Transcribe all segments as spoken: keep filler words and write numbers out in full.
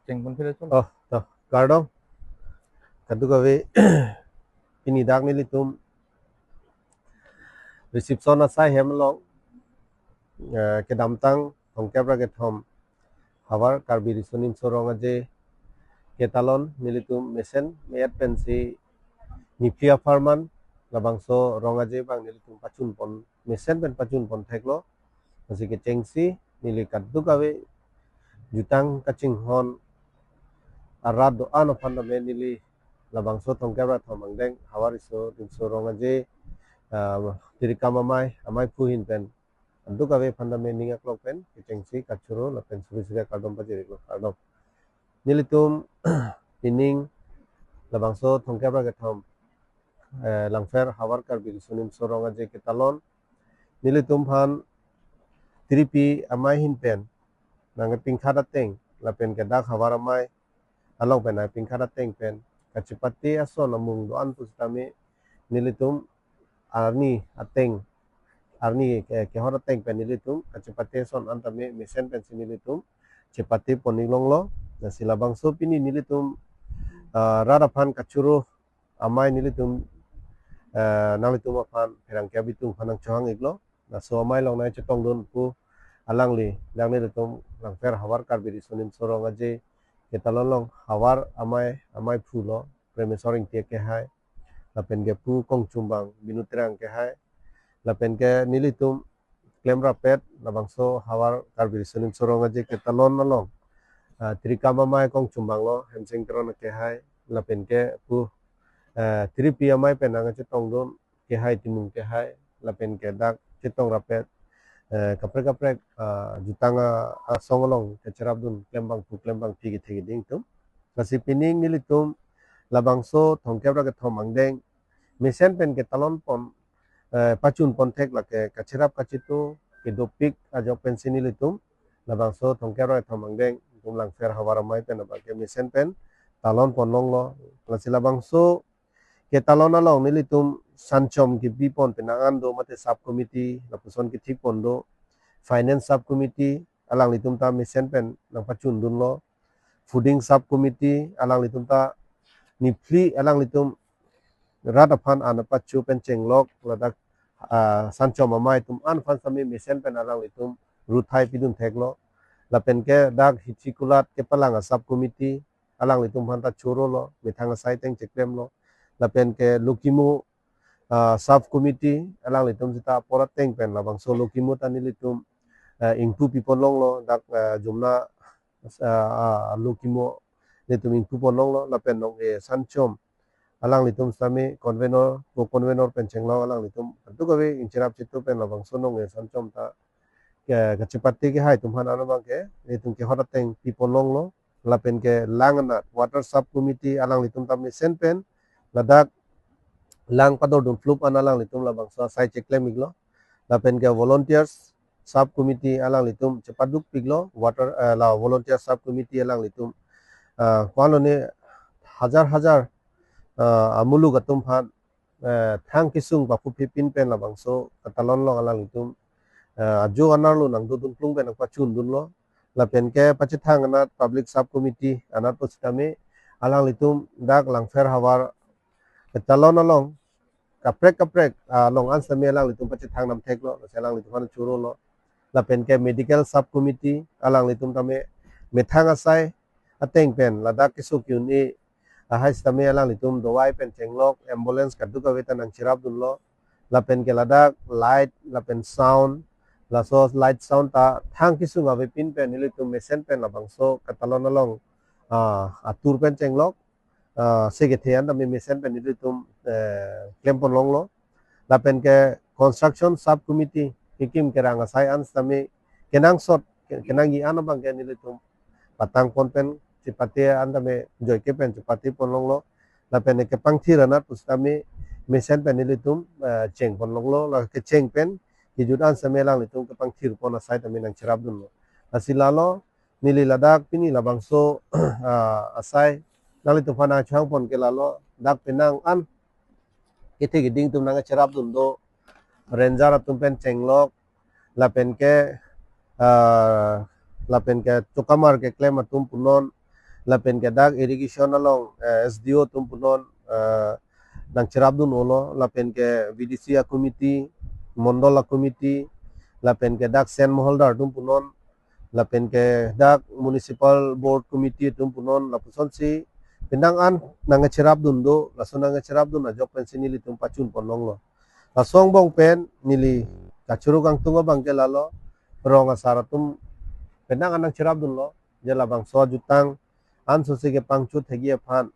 Cheng pon phile chon. Oh, to, kardom. Kadokave, pini dak nelitum reception asai hem along, eh, kedamtang thomkep ra kethom havar Karbi Riso Nimso Rong Aje ketalon nelitum mesen me-et pensi niphli apharman labangso Rong Aje abang nelitum pachun pon, mesen pen pachun pon theklo. Lasi kechengsi neli kadokave jutang kachinghon arat do-an aphan tame neli labangso thomkep ra kethom angdeng havar Riso Nimso Rong Aje, ah, Tirikam Amei, Amei Phu ahin pen kadokave aphan tame ning aklok pen kechengsi kachoro lapen suri suri akardom pajir-iklo, kardom. Nelitum pining labangso thomkep ra kethom, eh, Langpher havar Karbi Riso Nimso Rong Aje ketalon nelitum aphan Tiripi Amei ahin pen nangkepingkhat ateng lapen ke dak havar amei along pen nangpingkhat ateng pen kachepate ason amung do-an pusitame nelitum arni ateng, arni ke, kehor ateng pen nelitum kachepate ason an tame mesen pensi nelitum chepate pon-ik longlo. Lasi labangso pini nelitum, ah, rat aphan kachoro amei nelitum, eh, nanglitum aphan pherangke abitung aphan nangchohang-iklo. Laso amei along nangchetongdun pu alangli, dak nelitum Langpher havar Karbi Riso Nimso Rong Aje ketalon along havar amei, Amei Phu lo, Premeswar Ingti akehai, lapen ke Pu Kongchumbang Binu Terang akehai, lapen ke nelitum klemrap-et labangso havar Karbi Riso Nimso Rong Aje ketalon along, ah, Tirikam Amei Kongchumbang lo, Hemsing Teron akehai, lapen ke Pu, eh, Tiripi Amei pen nangchetongdun akehai, Timung akehai, lapen ke dak chetongrap-et, eh, kaprek kaprek, ah, jutang a, asong along kacherapdun klembang pu klembang phi kethe keding atum. Lasi pining nelitum labangso thomkep ra kethom angdeng mesen pen ketalon pon, eh, pachun pon thek lake kacherap kachetu kedopik ajok pensi nelitum labangso thomkep ra kethom angdeng nelitum Langpher havar amei pen abangke mesen pen talon pon longlo. Lasi labangso ketalon along nelitum sanchom kepi pon penang an do, mate sub committee lapuson kethik pon do, finance sub committee alanglitum ta mesen pen nangpachundunlo, fooding sub committee alanglitum ta niphli alanglitum rat aphan an pacho pen chenglok ladak, ah, sanchom amei atum an aphan sami mesen pen alanglitum ruthai pidun theklo. Lapen ke dak Hichi Kulat kepalang a sub committee alanglitum aphan ta chorolo, methang asai ateng cheklemlo. Lapen ke Lokimo, ah, sub committee alanglitum seta apor ateng pen labangso Lokimo ta nelitum, ah, ingpu pipon longlo, dak, ah, Jumna, ah, ah, Lokimo nelitum ingpu pon longlo, lapen nong-e sanchom alanglitum sami convenor, co-convenor pen chenglok alanglitum kadokave ingcherap chitu pen labangso nong-e sanchom ta ke, kachepate kehai atum aphan ano abangke nelitum kehor ateng pipon longlo. Lapen ke lang anat water sub committee alanglitum ta mesen pen ladak lang padordun plup an alanglitum labangso asai cheklem-iklo. Lapen ke volunteers sub committee alanglitum chepaduk piklo, water, eh, la volunteer sub committee alanglitum, ah, ko-an lone hajar hajar, ah, amuluk atum aphan, eh, thang kesung paphu phi pin pen labangso ketalon along alanglitum, eh, ajo anerlo nangdodun plung pen nangpachundunlo. Lapen ke pachethang anat public sub committee anat pusitame alanglitum dak Langpher havar ketalon along kaprek kaprek, ah, along an sami alanglitum pachethang nam theklo, lasi alanglitum aphan chorolo. Lapen ke medical sub committee alanglitum tame methang asai ateng pen ladak keso ki-un-e ahai sitame alanglitum dawai pen chenglok, ambulance kadokave ta nangcherapdunlo. Lapen ke ladak light lapen sound, laso light sound ta thang kesung ave pin pen nelitum mesen pen labangso ketalon along, ah, atur pen chenglok, ah, se kethe an tame mesen pen nelitum, eh, klem pon longlo. Lapen ke construction sub committee kekim kerang asai an sitame kenangsot, ke-, kenangji an abangke nelitum patang pon pen chepate an tame joike pen chepate pon longlo. Lapen ke kepangthir anat pusitame mesen pen nelitum, eh, cheng pon longlo. La kecheng pen kejut an sitame alanglitum kepangthir pon asai tame nangcherapdunlo. Lasi lalo neli ladak pini labangso, ah, asai nanglitum aphan nangchang pon ke lalo, dak penang an kethe keding atum nangcherapdun do, ranger atum pen chenglok, lapen ke, ah, lapen ke chokamar keklem atum punon, lapen ke dak irrigation along, eh, S D O atum punon, eh, nangcherapdun-olo, lapen ke V D C a-committee, Mondol a-committee, lapen ke dak Sen Moholdar atum punon, lapen ke dak Municipal Board Committee atum punon, lapusonsi penang an nangcherapdun do, laso nangcherapdun ajok pensi nelitum pachun ponlonglo. Laso angbong pen neli kachoro kangtung abang ke lalo, rong asar atum penang an nangcherapdunlo, je labangso ajutang ansosi kepangchut thegi aphan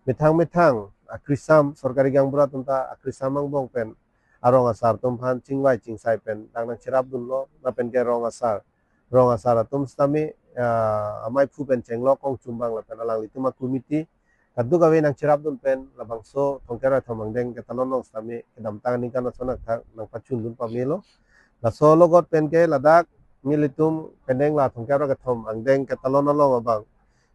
methang methang akrisam, sorkari gaonbura atum ta akrisam angbong pen arong asar atum aphan chingvai chingsai pen dak nangcherapdunlo, lapen ke rong asar, rong asar atum sitame, ah, amei aphu pen chenglok kongchumbang lapen alanglitum a-committee kadokave nangcherapdun pen labangso Thongkep ra kethom angdeng ketalon along sitame kedamtang aningkan ason athak nangpachundun pamelo. Laso logot pen ke ladak nelitum penang la Thongkep ra kethom angdeng ketalon along abang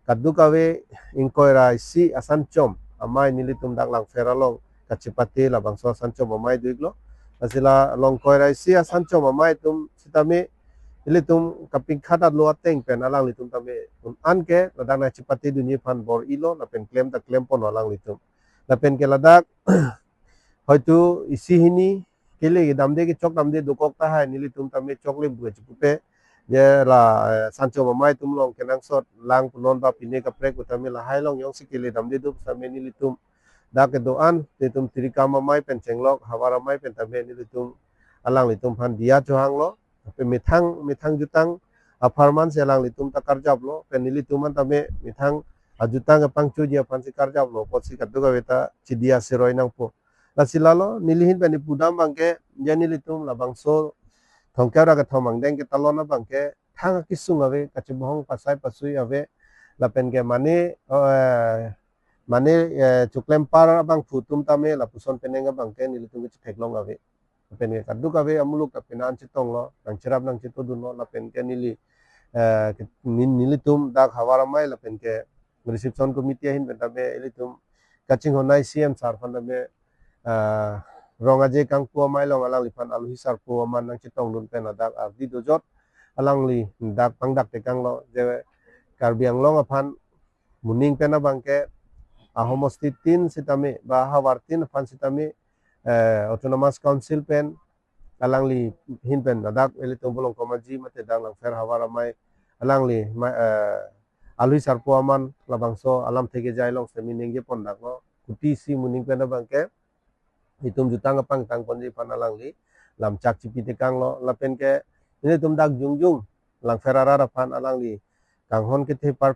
kadokave ingkoi ra isi asanchom amei nelitum dak Langpher along kachipate labangso asanchom amei do-iklo. Lasi la ingkoi ra isi asanchom amei atum sitame ilitum kapingkhat atlo ateng pen alanglitum tame un-an ke ladak nangchipatedunji aphan bor-ilo, lapen klem ta klem pon alanglitum. Lapen ke ladak hoitu isi hini kele kedamde, kechok damde dokok tahai, nelitum tame choklim bu chipupe. Je la, eh, asanchom amei atum along kenangsot lang punon ba pine kaprek pu tame lahai along jongsi kele damde do pu tame nelitum dak kedo-an, nelitum Tirikam amei pen chenglok, Hawar amei pen tame nelitum alanglitum aphan diya chohanglo. Lapen methang, methang jutang apharman si alanglitum ta karjaplo, pen nelitum an tame methang ajutang kepangchotji aphansi karjaplo, apotsi kadokave ta chidiya siroi nangpo. Lasi lalo, neli ahin pen ipudam abang ke, je nelitum labangso Thongkep ra kethom angdeng ketalon abang ke thang akesung ave, kachebohong pasai pasui ave, lapen ke mane, eh, mane, eh, choklempar abangphu atum tame lapuson penang abang ke nelitum kechetheklong ave. Lapen ke kadokave amuluk ta penang chetonglo, nangcherap nangchetodunlo, lapen ke neli, eh, ke, ni-, nelitum dak Hawar amei lapen ke reception committee ahin pen tame ilitum kachinghon a-C M sir aphan tame, ah, rong aje kangpu amei along alangliphan alohi sarpo aman nangchetongdun pen ladak ardi dojot alangli dak pangdak tekanglo, je Karbi Anglong aphan moning pen abang ke ahomosti tin sitame ba ahavar tin aphan sitame, eh, Autonomous Council pen alangli ahin pen ladak ilitum Bolongkom Aji mate dak Langpher Hawar amei alangli ma-, eh, alohi sarpo aman labangso alamthe kejai along sitame ningje pondaklo, kuti isi moning pen abang ke itum jutang kepangtang ponji aphan alangli lamchak chipi tekanglo, lapen ke nelitum dak jongjung Langpher arat aphan alangli kanghon kethe par